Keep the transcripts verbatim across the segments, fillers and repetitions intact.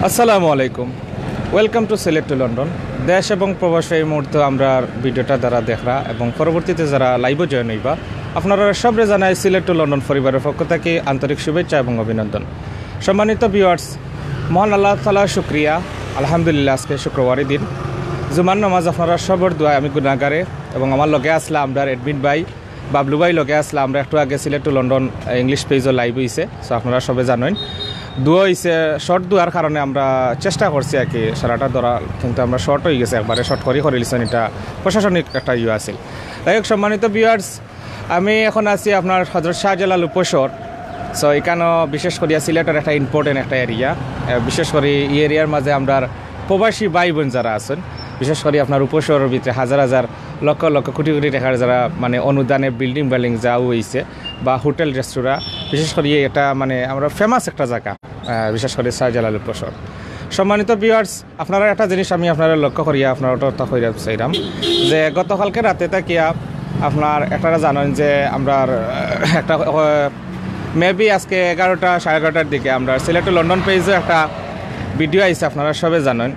আসসালামু আলাইকুম। Welcome to Sylhet to London। দেশ এবং প্রবাসে এই মুহূর্তে আমরার ভিডিওটা যারা দেখরা এবং পরবর্তীতে যারা লাইভও জয়েন হইবা, আপনারা সবরে জানাই সিলেট টু লন্ডন পরিবারের পক্ষ থেকে আন্তরিক শুভেচ্ছা এবং অভিনন্দন। সম্মানিত ভিউয়ার্স, মহান আল্লাহ তাআলার শুকরিয়া, আলহামদুলিল্লাহ, আজকে শুক্রবারই দিন, জুমার নামাজ আপনারা সবর দোয়ায় আমি গুনাহগারে, এবং আমার লগে আসলা আমরার অ্যাডমিন ভাই, বাবলু ভাই লগে আসলা। আমরা একটু আগে সিলেট টু লন্ডন ইংলিশ পেজও লাইভ হইছে, সো আপনারা সবে জানেন। দোয়া হইছে, শর্ট দোয়ার কারণে আমরা চেষ্টা করছি আর কি সারাটা ধরা, কিন্তু আমরা শর্ট হয়ে গেছে একবারে, শর্ট করি করে লিছেন, এটা প্রশাসনিক একটা ইয়ে আছিল। যাই হোক, সম্মানিত ভিউয়ার্স, আমি এখন আছি আপনার হজরত শাহজালাল উপশহর। সো এখানেও বিশেষ করিয়া সিলেটের একটা ইম্পর্টেন্ট একটা এরিয়া, বিশেষ করে এই এরিয়ার মাঝে আমরার প্রবাসী ভাই বোন যারা আছেন, বিশেষ করে আপনার উপশহরের ভিতরে হাজার হাজার, লক্ষ লক্ষ, কোটি কোটি টাকার যারা মানে অনুদানে বিল্ডিং বিল্ডিং যা হইছে বা হোটেল রেস্তোরাঁ, বিশেষ করে এটা মানে আমরা ফেমাস একটা জায়গা, আহ, বিশেষ করে শাহজালাল উপশহর। সম্মানিত ভিউয়ার্স, আপনারা একটা জিনিস আমি আপনারা লক্ষ্য করিয়া আপনারা অর্থ কইরা চাইলাম যে গতকালকে রাতে থাকিয়া আপনার একটা জানেন যে আমরা, আহ, একটা, আহ, মেবি আজকে এগারোটা, সাড়ে এগারোটার দিকে আমরা সিলেট টু লন্ডন পেজে একটা ভিডিও আইছে, আপনারা সবে জানেন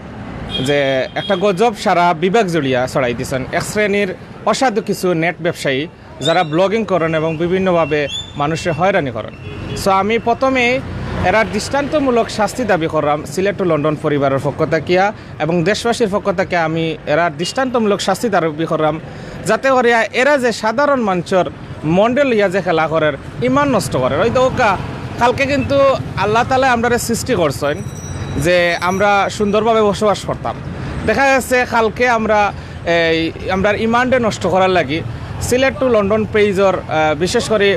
যে একটা গজব সারা বিভাগ জুড়িয়া ছড়াই দিছেন এক শ্রেণীর অসাধু কিছু নেট ব্যবসায়ী, যারা ব্লগিং করেন এবং বিভিন্নভাবে মানুষকে হয়রানি করেন। সো আমি প্রথমেই এরার দৃষ্টান্তমূলক শাস্তি দাবি করলাম সিলেট টু লন্ডন পরিবারের পক্ষ থাকিয়া এবং দেশবাসীর পক্ষ থেকে। আমি এরার দৃষ্টান্তমূলক শাস্তি দাবি করলাম, যাতে করিয়া এরা যে সাধারণ মানুষের মন্ডল লইয়া যে খেলা করের, ইমান নষ্ট করের। ওই তো ওকা, কালকে কিন্তু আল্লাহ তাআলা আমরারে সৃষ্টি করছেন যে আমরা সুন্দরভাবে বসবাস করতাম। দেখা যাচ্ছে কালকে আমরা এই আমরার ইমানরে নষ্ট করার লাগি সিলেট টু লন্ডন পেজর, আহ, বিশেষ করে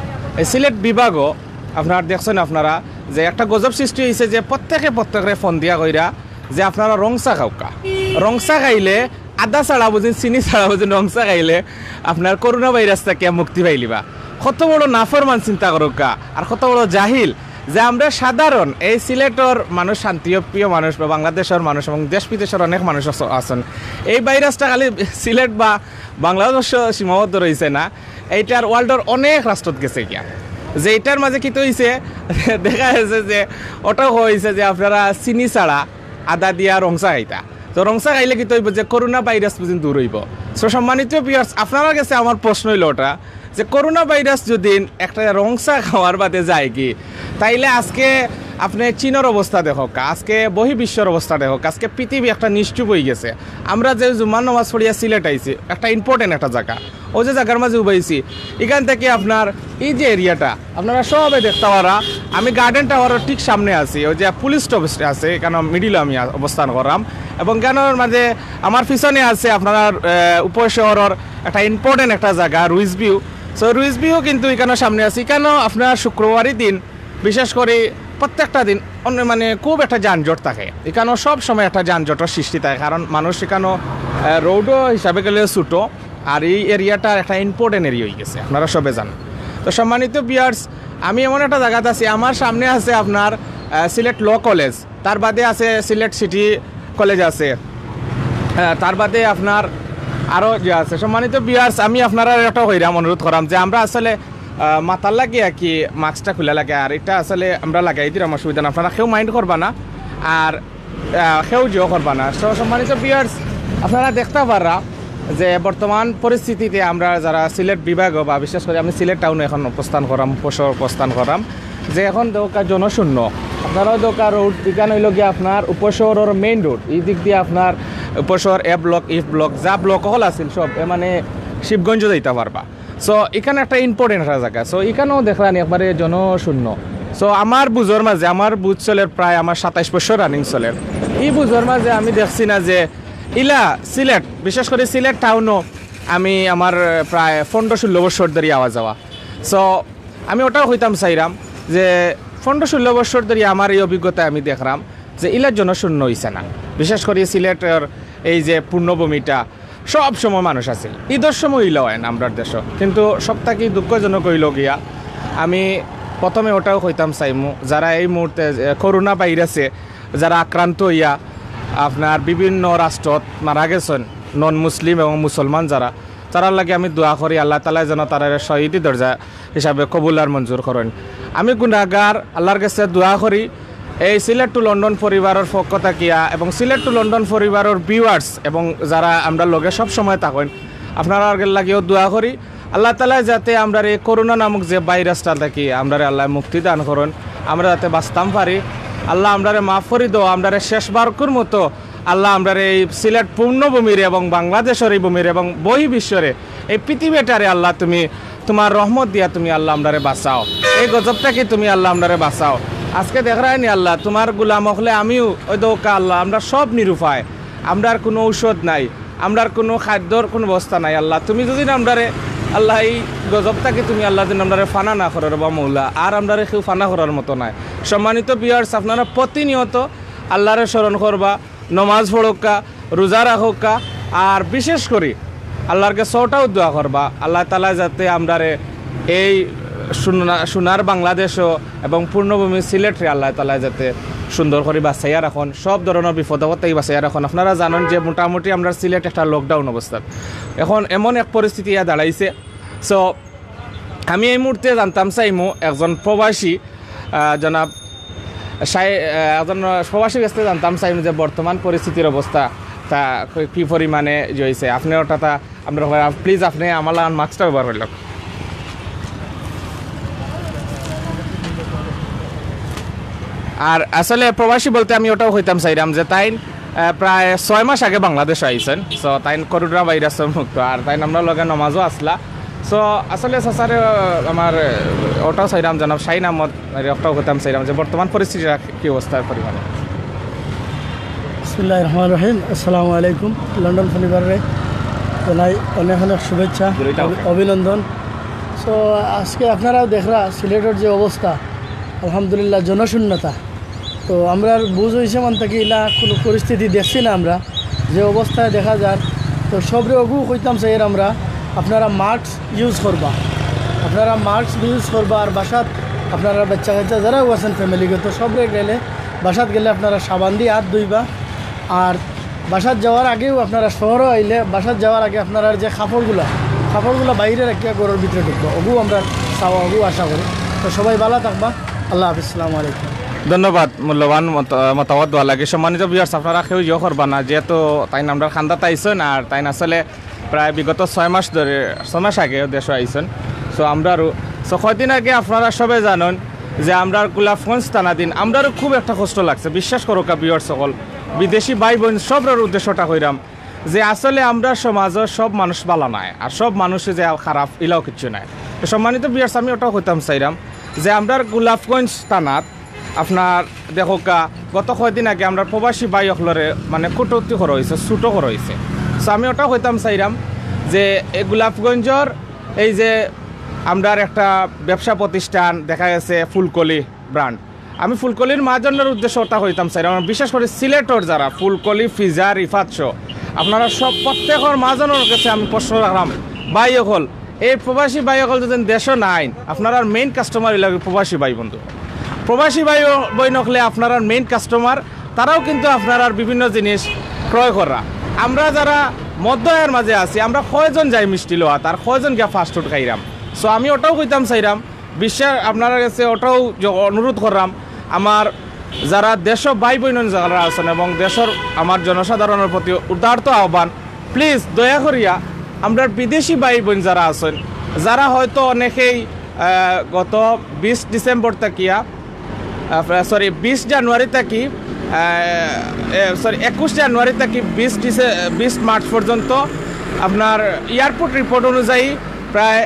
এই সিলেট বিভাগও আপনার দেখছেন আপনারা যে একটা গজব সৃষ্টি হইছে যে প্রত্যেকে প্রত্যেকরে ফোন দিয়া কইরা যে আপনারা রং চা খাউক্কা, রং চা খাইলে আদা ছাড়া বুঝিন, চিনি ছাড়া বুঝিন, রং চা খাইলে আপনার করোনা ভাইরাস থেকে মুক্তি পাইলিবা। কত বড় নাফরমান চিন্তা করউক্কা, আর কত বড় জাহিল যে আমরা সাধারণ এই সিলেটর মানুষ, শান্তিপ্রিয় মানুষ বা বাংলাদেশর মানুষ এবং দেশ বিদেশর অনেক মানুষ আছ-, আছেন, এই ভাইরাসটা খালি সিলেট বা বাংলাদেশ সীমাবদ্ধ রইছে না, এইটার ওয়ার্ল্ডর অনেক রাষ্ট্রত গেছে গিয়া। যে এটার মাঝে কিতা হইছে, দেখা গেছে যে ওটাও হইছে যে আপনারা চিনি ছাড়া আদা দিয়া রং চা খাইতা। তো রং চা খাইলে কিতা হইব যে করোনা ভাইরাস বুঝিন দূর হইব। তো সম্মানিত ভিউয়ার্স, আপনারার গেছে আমার প্রশ্ন হইল ওটা যে করোনা ভাইরাস যদি একটা রং চা খাওয়ার বাদে যায় কি, তাইলে আজকে আপনি চীনর অবস্থা দেখউক্কা, আজকে বহির্বিশ্বর অবস্থা দেখউক্কা, আজকে পৃথিবী একটা নিশ্চুপ হয়ে গেছে। আমরা যে জুমার নামাজ পড়িয়া সিলেট আইছি, একটা ইম্পর্টেন্ট একটা জায়গা, ওই যে জায়গার মাঝে উবাইছি, এখান থেকে আপনার এই যে এরিয়াটা আপনারা সবে দেখতে পারা, আমি গার্ডেন টাওয়ারের ঠিক সামনে আছি, ওই যে পুলিশ স্টপ আছে এখানে মিডিলে আমি আ-, অবস্থান করাম। এবং কেন মাঝে আমার পিছনে আছে আপনার, আহ, উপশহরের একটা ইম্পর্টেন্ট একটা জায়গা Ruiz view. So Ruiz view কিন্তু এখানে সামনে আছে, এখানেও আপনার শুক্রবারই দিন, বিশেষ করে প্রত্যেকটা দিন অন্য মানে খুব একটা যানজট থাকে, এখানেও সব সময় একটা যানজটের সৃষ্টি থাকে, কারণ মানুষ এখানেও, আহ, রোডও হিসাবে গেলে ছোটো, আর এই এরিয়াটা একটা ইম্পর্টেন্ট এরিয়া হয়ে গেছে, আপনারা সবে জানেন। তো সম্মানিত ভিউয়ার্স, আমি এমন একটা জায়গাতে আছি, আমার সামনে আছে আপনার, আহ, সিলেট ল কলেজ, তার বাদে আছে সিলেট সিটি কলেজ আছে, আহ, তার বাদে আপনার আরও যে আছে। সম্মানিত ভিউয়ার্স, আমি আপনারা একটা হইরাম অনুরোধ করাম যে আমরা আসলে, আহ, মাথার লাগে আর কি মাস্কটা খোলা লাগে, আর এটা আসলে আমরা লাগাই দিলাম, অসুবিধা না, আপনারা কেউ মাইন্ড করবা না। আর আহ, কেউ জিও করবা না। তো সম্মানিত ভিউয়ার্স, আপনারা দেখতে পাররা যে বর্তমান পরিস্থিতিতে আমরা যারা সিলেট বিভাগ বা বিশেষ করে আমি সিলেট টাউনে এখন অবস্থান করাম, উপশহর অবস্থান করাম, যে এখন দোকা জনশূন্য। আপনারাও দোকা রোড এখানে হইল গিয়ে আপনার উপশহরের মেইন রোড, এই দিক দিয়ে আপনার উপশহর এ ব্লক, এফ ব্লক, যা ব্লক হল আছিল সব, এ মানে শিবগঞ্জ যাইতে পারবা। সো এখানে একটা ইম্পর্টেন্ট একটা জায়গা। সো এখানেও দেখলাম একবারে জনশূন্য। সো আমার বুঝর মাঝে, আমার বুঝ চলের প্রায় আমার সাতাইশ বছর রানিং চলের। এই বুঝর মাঝে আমি দেখছি না যে ইলা সিলেট, বিশেষ করে সিলেট টাউনও আমি আমার প্রায় পনেরো ষোলো বছর ধরে আওয়া যাওয়া। সো আমি ওটাও কইতাম চাইরাম যে পনেরো ষোলো বছর ধরে আমার এই অভিজ্ঞতায় আমি দেখলাম যে ইলা জনশূন্য হইছে না। বিশেষ করে সিলেটের এই যে পূর্ণভূমিটা সব সময় মানুষ আছিল, ঈদর সময় ইলা হয় না আমরার দেশও। কিন্তু সব থাকি দুঃখজনক হইল গিয়া, আমি প্রথমে ওটাও কইতাম চাইমু, যারা এই মুহূর্তে, এ, করোনা ভাইরাসে যারা আক্রান্ত হইয়া আপনার বিভিন্ন রাষ্ট্রত মারা গেছেন, নন মুসলিম এবং মুসলমান যারা, তারার লাগি আমি দোয়া করি, আল্লাহ তাআলা যেন তারারে শহীদি দরজা হিসাবে কবুল আর মঞ্জুর করেন। আমি গুনাহগার, আল্লাহর কাছে দোয়া করি এই সিলেট টু লন্ডন পরিবারর পক্ষ থাকিয়া এবং সিলেট টু লন্ডন পরিবারর ভিউয়ার্স এবং যারা আমরার লগে সব সময় থাকইন, আপনারার লাগিও দোয়া করি। আল্লাহ তাআলায় যাতে আমরারে এই করোনা নামক যে ভাইরাসটা থাকি আমরারে আল্লাহ মুক্তি দান করইন, আমরা যাতে বাঁচতাম পারি। আল্লাহ আমরারে মাফ করি দেও, আমরারে শেষবারকুর মতো আল্লাহ আমরারে এই সিলেট পূর্ণভূমির এবং বাংলাদেশর এই ভূমির এবং বহির্বিশ্বরে এই পৃথিবীটারে আল্লাহ তুমি তোমার রহমত দিয়া তুমি আল্লাহ আমরারে বাঁচাও, এই গজব থাকি তুমি আল্লাহ আমরারে বাঁচাও। আজকে দেখরায়নি আল্লাহ তোমার গোলাম অকলে আমিও ওই দৌকা আল্লাহ, আমরা সব নিরুপায়, আমরার কুনু ঔষধ নাই, আমরার কুনু খাদ্যর কুনু ব্যবস্থা নাই। আল্লাহ তুমি যদি আমরারে আল্লাহ এই গজব থাকি তুমি আল্লাহ যদি আমরারে ফানা না করো রে বা মৌলা, আর আমরারে কেউ ফানা করার মতো নাই। সম্মানিত ভিউয়ার্স, আপনারা প্রতিনিয়ত আল্লাহরে স্মরণ করবা, নমাজ পড়উক্কা, রোজা রাখউক্কা, আর বিশেষ করি আল্লাহর কাছে ওটাও দোয়া করবা, আল্লাহ তাআলায় যাতে আমরারে এই সোনা-, সোনার বাংলাদেশও এবং পূর্ণভূমি সিলেটরে আল্লাহ তাআলায় যাতে সুন্দর করি বাঁচাইয়া রাখইন, সব ধরনর বিপদ আপদ থাকি বাঁচাইয়া রাখইন। আপনারা জানইন যে মোটামুটি আমরার সিলেট একটা লকডাউন অবস্থা, এখন এমন এক পরিস্থিতি ইয়া দাঁড়াইছে। সো আমি এই মুহূর্তে জানতাম চাইমু একজন প্রবাসী, আহ, জনাব সাই-, আহ, একজন প্রবাসীর কাছে জানতাম চাইমু যে বর্তমান পরিস্থিতির অবস্থা তা কি পরিমাণে যে হইছে। আপনি ওটা তা আমরা প্লিজ আপনি আমার লাগান মাস্কটা ব্যবহার করলাম। আর আসলে প্রবাসী বলতে আমি ওটাও কইতাম চাইরাম যে তাইন, আহ, প্রায় ছয় মাস আগে বাংলাদেশ আইছেন। সো তাইন করোনা ভাইরাসর মুক্ত, আর তাইন আমরার লগে নমাজও আসলা। সো আসলে চাচারে, আহ, আমার, আহ, ওটাও চাইরাম জনাব শাহিন আহমদ, আরে ওটাও কইতাম চাইরাম যে বর্তমান পরিস্থিতি কি অবস্থার পরিমাণে। বিসমিল্লাহির রহমানির রহিম। আসসালামু আলাইকুম। লন্ডন পরিবাররে জানাই অনেক অনেক শুভেচ্ছা, অভি-, অভিনন্দন। সো আজকে আপনারাও দেখরা সিলেটর যে অবস্থা, আলহামদুলিল্লাহ জনশূন্যতা। তো আমরার বুঝ হইছে মান থাকি ইলা কুনু পরিস্থিতি দেখছি না আমরা, যে অবস্থায় দেখা যার। তো সবরে অগু কইতাম চাইয়ার আমরা, আপনারা মাস্ক ইউজ করবা, আপনারা মাস্ক ইউজ করবা। আর বাসাত আপনারা বাচ্চা কাচ্চা যারাও আছেন ফ্যামিলিগত সবরে গেলে বাসাত গেলে আপনারা সাবান দিয়া আত ধুইবা। আর বাসাত যাওয়ার আগেও আপনারা শহরো আইলে বাসাত যাওয়ার আগে আপনারার যে কাপড়গুলা, কাপড়গুলা বাইরে রাখিয়া ঘরর ভিতরে ঢুকবা। অগু আমরা চাওয়া, অগু আশা করি। তো সবাই ভালা থাকবা। আল্লাহ হাফিজ, আসসালামু আলাইকুম। ধন্যবাদ মূল্যবান মত-, মতামত দেওয়ার লাগি। সম্মানিত ভিউয়ার্স, আপনারা কেউ ইয়ে করবা না, যেহেতু তাইন আমরার খান্দাত আইছেন আর তাইন আসলে প্রায় বিগত ছয় মাস ধরে, ছয় মাস আগে দেশো আইছেন। সো আমরারও, সো কয়দিন আগে আপনারা সবে জানইন যে আমরার গোলাপগঞ্জ থানাধীন, আমরারও খুব একটা কষ্ট লাগছে। বিশ্বাস করউক্কা ভিউয়ার্স সকল, বিদেশি ভাই বইন সবরার উদ্দেশ্যটা কইরাম যে আসলে আমরার সমাজো সব মানুষ ভালা নায়, আর সব মানুষে যে খারাপ ইলাও কিচ্ছু নায়। তো সম্মানিত ভিউয়ার্স, আমি ওটাও কইতাম চাইরাম যে আমরার গোলাপগঞ্জ থানাত আপনার দেখউক্কা, গত কয়দিন আগে আমরার প্রবাসী ভাই অকলরে মানে কটূক্তি করা হইছে, ছোট করা হইছে। সো আমি ওটাও কইতাম চাইরাম যে এই গোলাপগঞ্জর এই যে আমরার একটা ব্যবসা প্রতিষ্ঠান দেখা গেছে ফুলকলি ব্র্যান্ড, আমি ফুলকলির মাহাজনর উদ্দেশ্যে ওটা কইতাম চাইরাম, বিশেষ করি সিলেটর যারা ফুলকলি, ফিজা, রিফাত সহ আপনারা সব প্রত্যেকর মাহাজনর কাছে আমি প্রশ্ন রাখলাম, ভাই অকল, এই প্রবাসী ভাই অকল যদি দেশো নাই, আপনারার মেইন কাস্টমার হইল প্রবাসী ভাই বন্ধু। প্রবাসী ভাই ও বইন অকলে আপনারার মেইন কাস্টমার, তারাও কিন্তু আপনারার বিভিন্ন জিনিস ক্রয় করা। আমরা যারা মধ্য আয়ের মাঝে আছি, আমরা কয়জন যাই মিষ্টি লওয়াত আর কয়জন গিয়া ফাস্টফুড খাইরাম। সো আমি ওটাও কইতাম চাইরাম, বিশ্বাস আপনারার কাছে ওটাও জ-, অনুরোধ করলাম, আমার যারা দেশো ভাই বইন যারা আছেন এবং দেশর আমার জনসাধারণর প্রতি উদারত আহ্বান, প্লিজ দয়া করিয়া আমরার বিদেশি ভাই বইন যারা আছেন, যারা হয়তো অনেকেই, আহ, গত বিশ ডিসেম্বর থাকিয়া, আহ, সরি, বিশ জানুয়ারি থাকি, আহ, এ, সরি, একুশ জানুয়ারি থাকি বিশ ডিসে-, বিশ মার্চ পর্যন্ত আপনার এয়ারপোর্ট রিপোর্ট অনুযায়ী প্রায়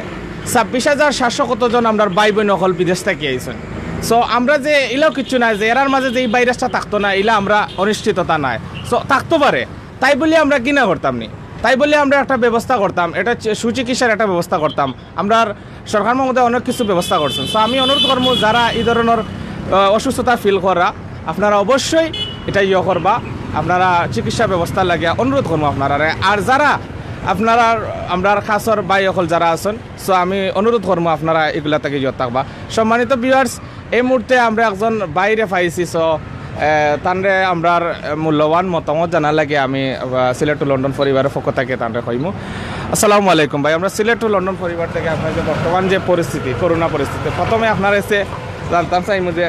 ছাব্বিশ হাজার সাতশো কতজন আমরার ভাই বইন অকল বিদেশ থাকি আইছেন। সো আমরা যে ইলাও কিচ্ছু নাই যে এরার মাঝে যে এই ভাইরাসটা থাকতো না, ইলা আমরা অনিশ্চিততা নাই। সো থাকতো পারে, তাই বলে আমরা ঘৃণা করতাম নি, তাই বলে আমরা একটা ব্যবস্থা করতাম, এটা চি-, সুচিকিৎসার একটা ব্যবস্থা করতাম। আমরার সরকার মহোদয় অনেক কিছু ব্যবস্থা করছেন। সো আমি অনুরোধ করবো যারা এই ধরনের, আহ, অসুস্থতা ফিল করা, আপনারা অবশ্যই এটা ইয়ে করবা, আপনারা চিকিৎসা ব্যবস্থা লাগিয়া অনুরোধ করবো আপনারারে। আর যারা আপনারা আমরার খাসর ভাই অকল যারা আছেন, সো আমি অনুরোধ করবো আপনারা এগুলা থেকে ইয়ে থাকবা। সম্মানিত ভিউয়ার্স, এই মুহূর্তে আমরা একজন ভাইরে পাইছি, সো, আহ, তানরে আমরার মূল্যবান মতামত জানার লাগি আমি, আহ, সিলেট টু লন্ডন পরিবারর পক্ষ থেকে তানরে কইমু। আসসালামু আলাইকুম ভাই, আমরা সিলেট টু লন্ডন পরিবার থেকে আপনার যে বর্তমান যে পরিস্থিতি, করোনা পরিস্থিতি, প্রথমে আপনার এসে জানতাম চাইমু যে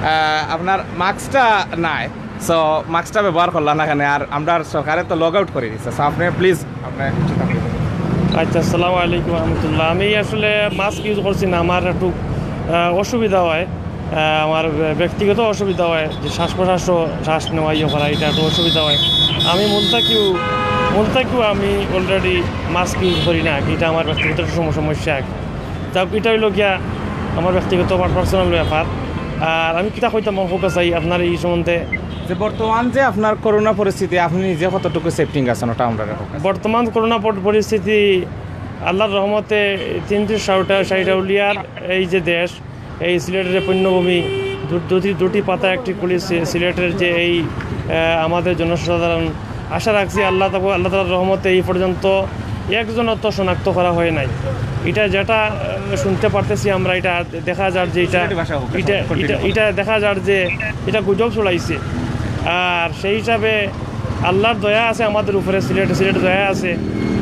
আহ, আপনার মাস্কটা নাই, সো মাস্কটা ব্যবহার করলা না কেনে? আর আমরার সরকারে তো লগ আউট করি দিছে, সো আপনে প্লিজ আপনে কিছু থাকবে। আচ্ছা, আসসালামু আলাইকুম রহমতুল্লাহ। আমি আসলে মাস্ক ইউজ করছি না, আমার একটু আহ, অসুবিধা হয়, আহ, আমার ব্য- ব্যক্তিগত অসুবিধা হয় যে শ্বাস প্রশ্বাস, শ্বাস নেওয়া ইয়ে করা, এটা একটু অসুবিধা হয়। আমি মূল থাকিও মূল থাকিও আমি অলরেডি মাস্ক ইউজ করি না, এটা আমার ব্যক্তিগত সম- সমস্যা। যাক, এটা হইল গিয়া আমার ব্যক্তিগত, আমার পার্সোনাল ব্যাপার। আর আমি কিতা কইতাম, মনে করতে চাই আপনার এই সম্বন্ধে। যে বর্তমান যে আপনার করোনা পরিস্থিতি, আপনি নিজে কতটুকু সেফটিং আছেন, ওটা আমরা বর্তমান করোনা পর- পরিস্থিতি, আল্লাহর রহমতে তিনটি সাউটা সাইডাউলিয়ার এই যে দেশ, এই সিলেটের পুণ্যভূমি, দু- দুটি দুটি পাতা একটি কলি। সি- সিলেটের যে এই আহ, আমাদের জনসাধারণ, আশা রাখছি আল্লাহ তাবু- আল্লাহ তাআলার রহমতে এই পর্যন্ত একজনও তো শনাক্ত করা হয় নাই। এটা যেটা আহ, শুনতে পারতেছি আমরা, এটা দেখা যার যে এটা সিলেটি ভাষা হোক, এটা এখন এটা continue করো। এটা দেখা যার যে এটা গুজব ছড়াইছে। আর সেই হিসাবে আল্লাহর দয়া আছে আমাদের উপরে, সিলেট সিলেট দয়া আছে,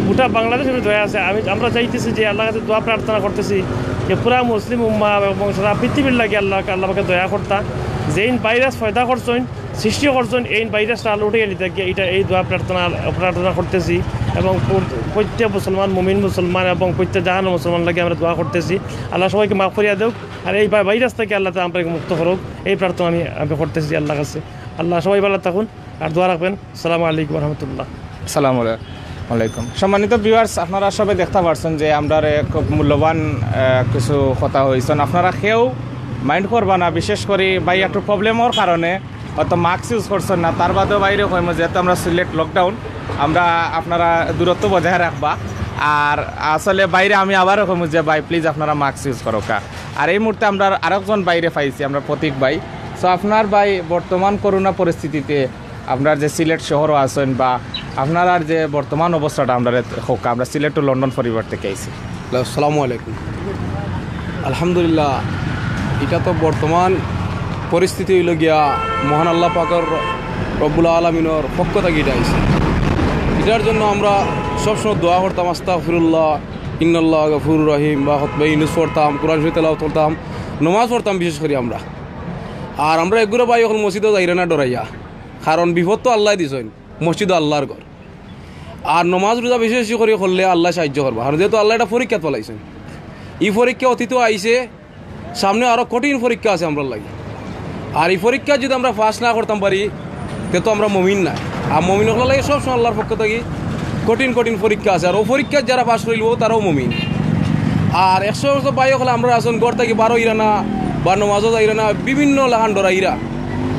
গোটা বাংলাদেশের উপরে দয়া আছে। আমি আমরা চাইতেছি যে আল্লাহর কাছে দোয়া প্রার্থনা করতেছি যে পুরা মুসলিম উম্মাহ এবং সারা পৃথিবীর লাগি আল্লাহ আল্লাহ পাকে দয়া করতা। যেইন ভাইরাস পয়দা করছইন, সৃষ্টি করছইন, এই ভাইরাসটা আল্লাহ উঠে গেলি থাকে, এটা এই দোয়া প্রার্থনা প্রার্থনা করতেছি। এবং প্র- প্রত্যেক মুসলমান, মুমিন মুসলমান এবং প্রত্যেক জাহান মুসলমান লাগি আমরা দোয়া করতেছি। আল্লাহ সবাইকে মাফ করিয়া দেউক। আর এই ভাই- ভাইরাস থেকে আল্লাহ তাআলা আমরারে মুক্ত করুক, এই প্রার্থনা আমি আমি করতেছি আল্লাহর কাছে। আল্লাহ সবাই ভালো থাকুন আর দোয়া রাখবেন। আসসালামু আলাইকুম রহমতুল্লাহ। আসসালামু আলাইকুম। সম্মানিত ভিউয়ার্স, আপনারা সবাই দেখতে পারছেন যে আমরারে খুব মূল্যবান আহ, কিছু কথা হইছেন। আপনারা কেউ মাইন্ড করবা না, বিশেষ করি ভাই একটু প্রবলেমর কারণে হয়তো মাস্ক ইউজ করছেন না, তার বাদেও ভাইরে কইমু যেহেতু আমরা সিলেট লকডাউন, আমরা আপনারা দূরত্ব বজায় রাখবা। আর আসলে ভাইরে আমি আবারও কইমু যে ভাই প্লিজ আপনারা মাস্ক ইউজ করউক্কা। আর এই মুহূর্তে আমরা আরেকজন ভাইরে পাইছি, আমরা প্রতীক ভাই। সো আপনার ভাই বর্তমান করোনা পরিস্থিতিতে আপনার যে সিলেট শহরও আছেন বা আপনার আর যে বর্তমান অবস্থাটা আমরা কউক্কা, আমরা সিলেট টু লন্ডন পরিবার থেকে আইছি। হ্যালো, আসসালামু আলাইকুম। আলহামদুলিল্লাহ, এটা তো বর্তমান পরিস্থিতি হইল গিয়া মহান আল্লাহ পাকর রব্বুল আলমিনর পক্ষ থেকে এটা আইছে। এটার জন্য আমরা সবসময় দোয়া করতাম, আস্তাগফিরুল্লাহ, ইন্নাল্লাহ গফুর রহিম, বা হতবে ইউনুস পড়তাম, কোরআন শরীফ তেলাওয়াত করতাম, নমাজ পড়তাম বিশেষ করি আমরা। আর আমরা এগুলো ভাই এখন মসজিদও যাইরা না ডরাইয়া, কারণ বিপদ তো আল্লাহ দিছইন, মসজিদ আল্লাহর ঘর। আর নমাজ রোজা বেশি বেশি করি করলে আল্লাহ সাহায্য করবা, কারণ যেহেতু আল্লাহ এটা পরীক্ষাত ফালাইছেন। এই পরীক্ষা অতীতও আইছে, সামনে আরো কঠিন পরীক্ষা আছে আমরার লাগি। আর এই পরীক্ষা যদি আমরা পাস না করতাম পারি, তে তো আমরা মমিন না। আর মমিন অকলর লাগি সবসময় আল্লাহর পক্ষ থেকে কঠিন কঠিন পরীক্ষা আছে। আর ও পরীক্ষা যারা পাস করিলবো, তারাও মমিন। আর একশো বছর ভাই অকল আমরা আছেন, ঘর থাকি বারইরা না, বা নমাজও যাইরা না, বিভিন্ন লাখান ডরাইরা।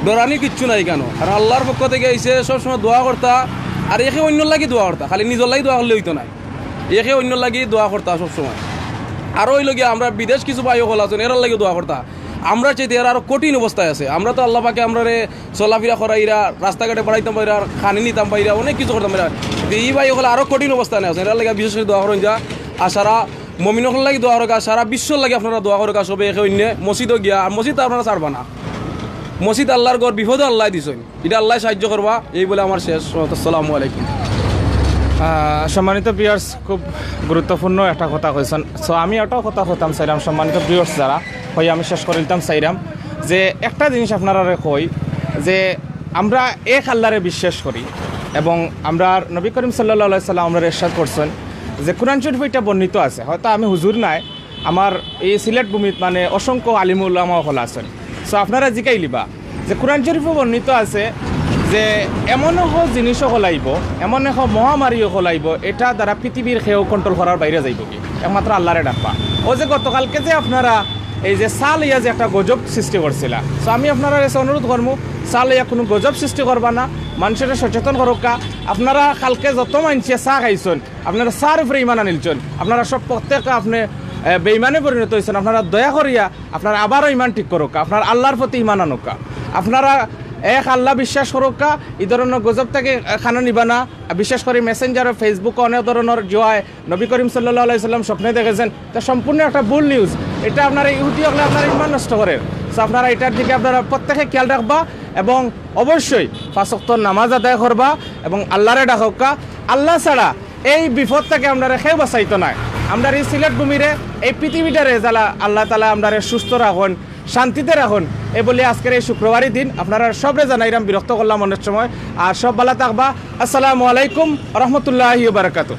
ডরানি কিচ্ছু নাই কেন, কারণ আল্লাহর পক্ষ থেকে আইছে, সবসময় দোয়া করতা। আর একে অন্যর লাগি দোয়া করতা, খালি নিজর লাগি দোয়া করলে হইতো না। একে অন্যর লাগি দোয়া করতা সবসময়। আরো হইল গিয়া, আমরা বিদেশ কিছু ভাই অকল আছেন, এরার লাগি দোয়া করতা। আমরা চাইতে এরা আরো কঠিন অবস্থায় আছে। আমরা তো আল্লাহ পাকে আমরারে চলাফিরা করাইরা, রাস্তাঘাটে বাড়াইতাম পাইরা, খানি নিতাম পাইরা, অনেক কিছু করতাম পাইরা। কিন্তু এই ভাই অকল আরো কঠিন অবস্থায় আছে, এরার লাগি বিশেষ করি দোয়া করইন যা। আর সারা মমিন অকলর লাগি দোয়া করউক্কা, সারা বিশ্বর লাগি আপনারা দোয়া করউক্কা, সবে একে অন্যে মসজিদও গিয়া। আর মসজিদ তো আপনারা ছাড়বা না, মসজিদ আল্লাহর ঘর, বিপদও আল্লাহ দিছইন, এটা আল্লাহ সাহায্য করবা। এই বলে আমার শেষ। আসসালামু আলাইকুম। আহ, সম্মানিত ভিউয়ার্স, খুব গুরুত্বপূর্ণ একটা কথা কইছেন। সো আমি এটাও কথা কইতাম চাইরাম, সম্মানিত ভিউয়ার্স যারা, কই আমি শেষ করিলতাম চাইরাম যে একটা জিনিস আপনারারে কই যে আমরা এক আল্লাহরে বিশ্বাস করি এবং আমরার নবী করিম সাল্লাল্লাহু আলাইহি সাল্লাম আমরারে ইরশাদ করছেন যে কোরআন শরীফ এটা বর্ণিত আছে, হয়তো আমি হুজুর নায়, আমার এই সিলেট ভূমিত মানে অসংখ্য আলিম উলামা অকল আছেন। সো আপনারা জিকাইলিবা যে কোরআন শরীফও বর্ণিত আছে যে এমন এক জিনিস অকল আইবো, এমন এক মহামারী অকল আইবো, এটা দ্বারা পৃথিবীর কেউ কন্ট্রোল করার বাইরে যাইবোগি, একমাত্র আল্লাহরে ডাকবা। ও যে গতকালকে যে আপনারা এই যে চা লইয়া যে একটা গজব সৃষ্টি করছিলা, সো আমি আপনারার কাছে অনুরোধ করমু, চা লইয়া কোনো গজব সৃষ্টি করবা না, মানুষরে সচেতন করউক্কা। আপনারা কালকে যত মানষে চা খাইছইন, আপনারা চার উপরে ইমান আনিলছইন, আপনারা সব প্রত্যেক আপনে, এ, বেইমানে পরিণত হইছইন। আপনারা দয়া করিয়া আপনারা আবারও ইমান ঠিক করউক্কা, আপনারা আল্লাহর প্রতি ইমান আনউক্কা, আপনারা এক আল্লাহ বিশ্বাস করউক্কা। এই ধরনের গজব থেকে, এ, কানো নিবা না। বিশেষ করে মেসেঞ্জারে, ফেসবুকে অনেক ধরনের জুয়ায় নবী করিম সাল্লাল্লাহু আলাইহি সাল্লাম স্বপ্নে দেখেছেন, তা সম্পূর্ণ একটা ভুল নিউজ। এটা আপনারা ইহুদি অকলে আপনারা ইমান নষ্ট করের। So আপনারা এটার দিকে আপনারা প্রত্যেকে খেয়াল রাখবা এবং অবশ্যই পাঁচ ওয়াক্ত নামাজ আদায় করবা এবং আল্লাহরে ডাকউক্কা। আল্লাহ ছাড়া এই বিপদ থেকে আমরারে কেউ বাঁচাইতো নায়। আমরার এই সিলেট ভূমিরে, এই পৃথিবীটারে যালা আল্লাহ তাআলা আমরারে সুস্থ রাখইন, শান্তিতে রাখইন, এ বলি আজকের এই শুক্রবারই দিন আপনারা সবরে জানাইরাম, বিরক্ত করলাম অনেক সময়। আর সব ভালা থাকবা। আসসালামু আলাইকুম রহমতুল্লাহি বারাকাতু।